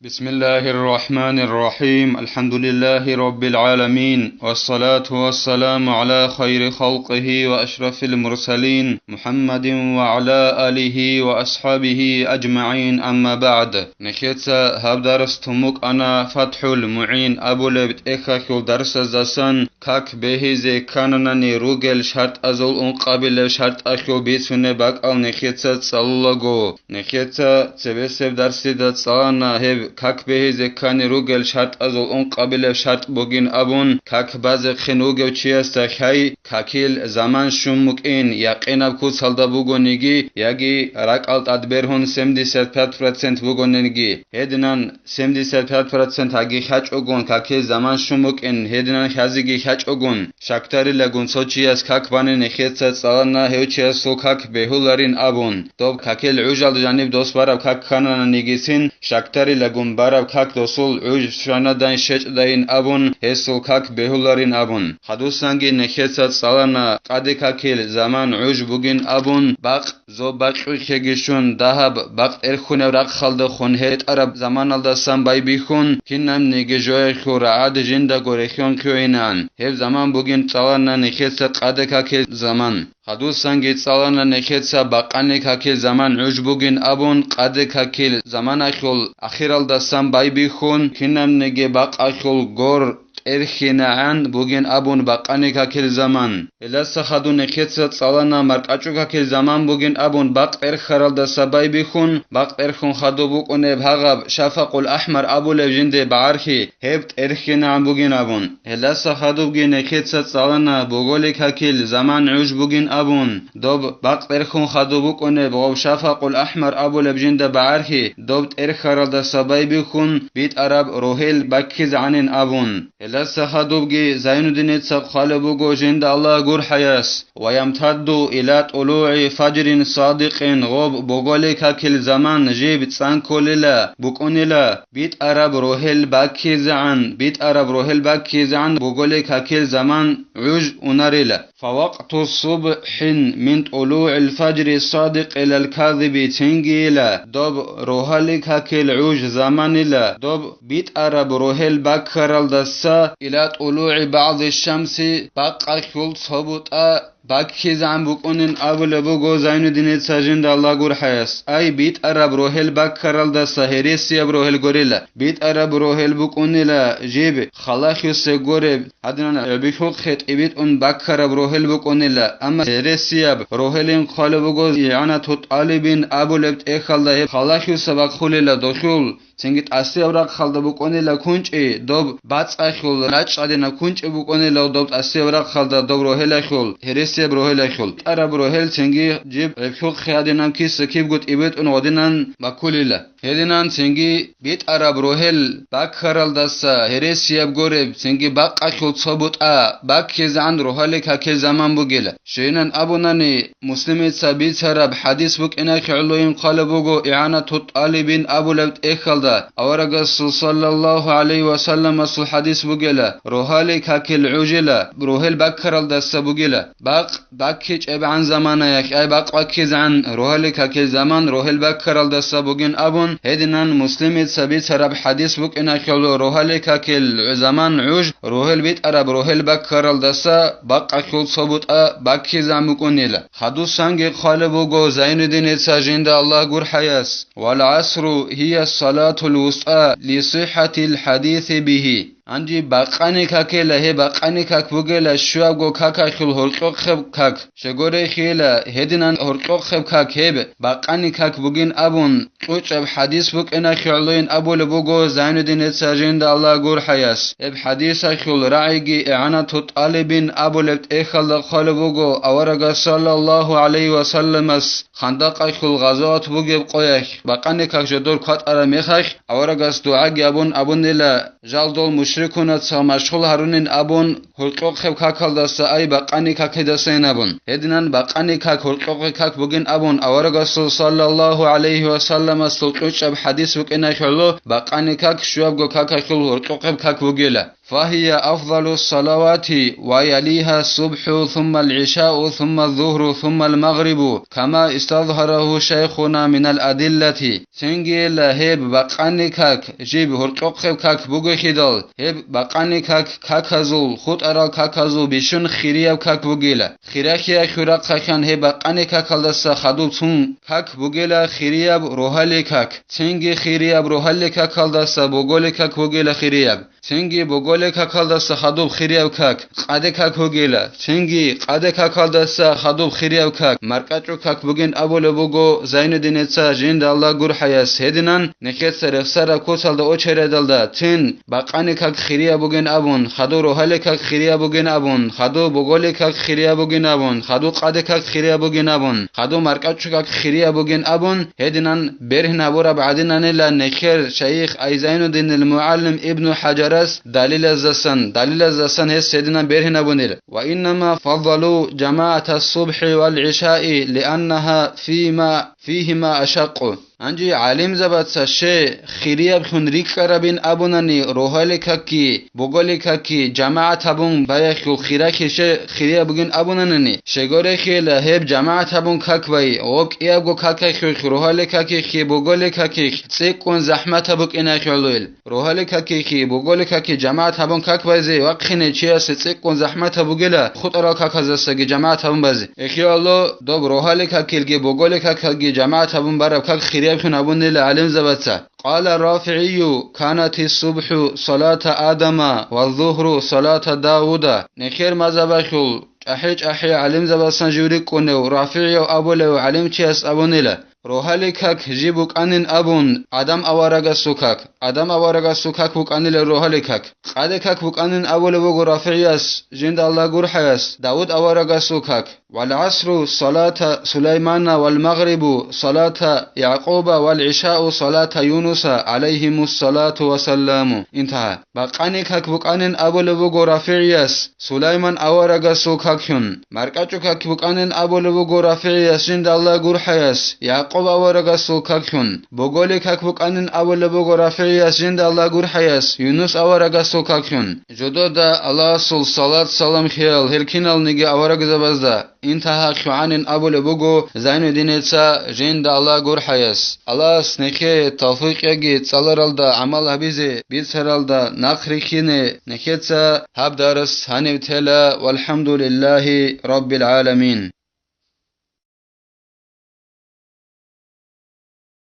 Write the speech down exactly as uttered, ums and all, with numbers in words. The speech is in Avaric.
بسم الله الرحمن الرحيم. الحمد لله رب العالمين. والصلاة والسلام على خير خلقه وأشرف المرسلين محمد وعلى آله وأصحابه أجمعين. أما بعد. Нехеца гьаб дарс тумукъана ФатхӀул МугӀин абулеб тӀехьалъул дарсаздасан как бегьизе ккананани ругел шартӀазул ункъабилеб шартӀалъул бицунеб бакӀал нехеца цӀалулаго. Нехеца цебесеб дарсида цӀалана гьеб как бегьизе ккани ругел шартӀазул ункъабилеб шартӀ бугин абун, как базехъин вугев чиясда хай, какил заман щун букӀин, якъинаб куцалда бугониги, яги ракӀал тӀад бергьун семьдесят пять процент бугониги. Гьединан семьдесят пять процент гьаги хьачӀогун какил заман щун букӀин, гьединан хьазиги хьачӀогун. Щактарилагун цо чияс как бани нехеца цӀалана гьев чиясул как бегьуларин абун. Доб какил гӀужалда жаниб дос бараб как кканананигицин, щактарилагун бараб как досул гӀуж щванадайн щечӀдайин абун, гьесул как бегьуларин абун. Хадусанги нехеца цӀалана къаде какил заман гӀуж бугин абун, бакъ Зоб бакьулъеги щун, дагьаб бакъ тӀерхьунеб рахъалдехун гьетӀараб заманалдасан байбихьун, кинабниги жоялъул рагӀад жиндаго рехьон хьугьинан. Гьеб заман бугин цӀалана нехеца къаде какил заман. Хадусанги цӀалана нехеца бакъани какил заман гӀуж бугин абун, къаде какил заманалъул ахиралдасан байбихьун, кинабниги бакъалъул гор тӀерхьинегӀан бугин абун бакъани какил заман. Гьелдаса хадуб нехеца цӀалана маркӀачӀу какил заман бугин абун бакъ тӀерхьаралдаса байбихьун, бакъ тӀерхьун хадуб букӀунеб гьагъаб Шафакъул АхӀмар абулеб жинде багӀархьи, гьеб тӀерхьинегӀан бугин абун. Гьелдаса хадубги нехеца цӀалана боголи какил заман гӀуж бугин абун, доб бакъ тӀерхьун хадуб букӀунеб гъоб Шафакъул АхӀмар абулеб жинда багӀархьи, доб тӀерхьаралдаса байбихьун, битӀараб рогьел баккизегӀанин абун. Гьелдаса хадубги Зайнуддиница хъвалеб буго жинда Аллагь гурхӀаяс: «Ва ямтадду иля тӀулугӀи фажрин садикъин», гъоб боголи какил заман жиб цӀанкколила, букӀунила, битӀараб рогьел баккизегӀан, битӀараб рогьел баккизегӀан боголи какил заман гӀуж унарила. «Фавакъту субхӀин мин тӀулугӀил фажри садикъ илал казиби», цинги ила, доб рогьали какил гӀуж заманила, доб битӀараб рогьел баккаралдаса, «иля тӀулугӀи багӀзи шамси», бакъалъул цо бутӀа баккизегӀан букӀунин абулеб буго Зайнуддиница жинда Аллагь гурхӀаяс. Ай, битӀараб рогьел баккаралдаса гьересияб рогьел гурила, битӀараб рогьел букӀунила жиб халахьусе гуреб, гьадинан гӀебихьухъе тӀибитӀун баккараб рогьел букӀунила, амма гьересияб рогьелин хъвалеб буго ИгӀанату тӀалибин абулеб тӀехьалда гьеб халахьуса бахъулила дохьул, цинги тӀасияб рахъалда букӀунила кунчӀи, доб бацӀцӀалъул рачӀчӀадина кунчӀи букӀунила доб тӀасияб рахъалда доб рогьелалъул, гьересияб рогьелалъул. БитӀараб рогьел цинги жиб гӀебхьухъе гьадинаб киса кибго тӀибитӀун гъодинан баккулила. Гьединан цинги битӀараб рогьел баккаралдаса гьересияб гуреб, цинги бакъалъул цо бутӀа баккизегӀан рогьали какил заман бугила. Щайинан абунани, Муслимица бицараб хӀадис букӀиналъе гӀолоин хъвалеб буго ИгӀанату тӀалибин абулеб тӀехьалда, аварагасул саллаллагьу гӀалайгьи ва салламасул хӀадис бугила, рогьали какил гӀужила, рогьел баккаралдаса бугила. Бакъ баккичӀебгӀан заманаялъ, ай бакъ баккизегӀан рогьали какил заман рогьел баккаралдаса бугин абун, гьединан Муслимица бицараб хӀадис букӀиналъе гӀоло рогьали какил заман гӀуж, рогьел битӀараб рогьел баккаралдаса бакъалъул цо бутӀа баккизегӀан букӀунила. Хадусанги хъвалеб буго Зайнуддиница жинда Аллагь гурхӀаяс: «Вал гӀасру гьия салатул вустӀа лисихӀатил хӀадиси бигьи». Гьанже бакъани какила, гьеб бакъани как бугила щуабго какалъул гьоркьохъеб как. Щегорехила, гьединан гьоркьохъеб как гьеб бакъани как бугин абун, кьучӀаб хӀадис букӀиналъе гӀолоин абулеб буго Зайнуддиница жинда Аллагь гурхӀаяс. Гьеб хӀадисалъул рагӀиги ИгӀанату тӀалибин абулеб тӀехьалда хъвалеб буго, аварагас саллаллагьу гӀалайгьи ва салламас Хандакъалъул гъазават бугеб къоялъ, бакъани как жодор кватӀараб мехалъ, аварагас дугӀаги абун абунила, жал дол мушрикунаца машгъул гьарунин абун, гьоркьохъеб какалдаса, ай бакъани какидасайин абун. Гьединан бакъани как гьоркьохъеб как бугин абун, аварагасул саллаллагьу гӀалайгьи ва салламасул кьучӀаб хӀадис букӀиналъе гӀоло, бакъани как щуабго какалъул гьоркьохъеб как бугила. فهي أفضل الصلوات، ويليها الصبح، ثم العشاء، ثم الظهر، ثم المغرب، كما استظهره شيخنا من الأدلة. Цинги гьеб бакъани как, жиб гьоркьохъеб как бугехидал, гьеб бакъани как каказул, хутӀарал каказул бищун хирияб как бугила. Хирахьиялъул рахъалъан гьеб бакъани какалдаса хадуб цун как бугела хирияб рогьалил как, цинги хирияб рогьалил какалдаса боголил как бугела хирияб, цинги боголил какалдаса хадуб хирияб как, къаде как бугела, цинги къаде какалдаса хадуб хирияб как, маркӀачӀул как бугин абулеб буго Зайнуддиница жинда Аллагь гурхӀаяс гьединан, нехеца рехсараб куцалда очередалда цин, бакъани как хирияб бугин абун, хадув рогьалил как хирияб бугин абун, хадув боголил как хирияб бугин абун, хадув къаде как хирияб бугин абун, хадув маркӀачӀу как хирияб бугин абун, гьединан бергьин гьабураб гӀадинанила нехер шайих Айзайнуддинил МугӀаллим Ибну ХӀажарас далилаздасан, далилаздасан гьес гьединан бергьин гьабунила. وإنما فضلوا جماعة الصبح والعشاء لأنها فيما فيهما أشق. Гьанже гӀалимзабаца щай хириябхун рикӀкӀарабин абунани, рогьалил какги, боголил какги жамагӀат гьабун баяхъул хирахьи щай хирияб бугин абунанани, щайгурелъила гьеб жамагӀат гьабун как бай, гъоб кӀиябго какахьухь, рогьалил какихьи, боголил какихь цӀикӀкӀун захӀматаб букӀинахьулел. Рогьалил какихьи, боголил каки жамагӀат гьабун как байзе вахъине чиясе цӀикӀкӀун захӀматаб бугила, хутӀарал каказасаги жамагӀат гьабун базе. Эхиялъул доб рогьалил какилги боголил какалги жамагӀат гьабун бараб как хириябхун гьабунила гӀалимзабаца. قال الرافعي: كانت الصبح صلاة آدم والظهر صلاة داود. Нехер мазгьабалъул чӀахӀи-чӀахӀи гӀалимзабасан жив рикӀкӀунев РафигӀияв абулев гӀалимчияс абунила, рогьалил как жиб букӀанин абун, Адам аварагасул как, Адам аварагасул как букӀанила рогьалил как. Къаде как букӀанин абулеб буго РафигӀияс, жинда Аллагь гурхӀаяс, Давуд аварагасул как. والعصر صلاة سليمان والمغرب صلاة يعقوب والعشاء صلاة يونس عليهم الصلاة والسلام. انتهى. Бакъани как букӀанин абулеб буго РафигӀияс, Сулайман аварагасул каклъун. МаркӀачӀу как букӀанин абулеб буго РафигӀияс жинда Аллагь гурхӀаяс, Якъуб аварагасул каклъун. Боголил как букӀанин абулеб буго РафигӀияс жинда Аллагь гурхӀаяс, Юнус аварагасул каклъун. Жодода Аллагьасул салат-салам хиял гьел киналниги аварагзабазда. Интагьа лъугӀанин абулеб буго Зайнуддиница жинда Аллагь гурхӀаяс. Аллагьас нехее тавфикъ яги цӀаларалда гӀамал гьабизе бицаралда нахъ рихьине. Нехеца гьаб дарс гьанив тела. ВалхӀамдулиллагьи раббил гӀаламин.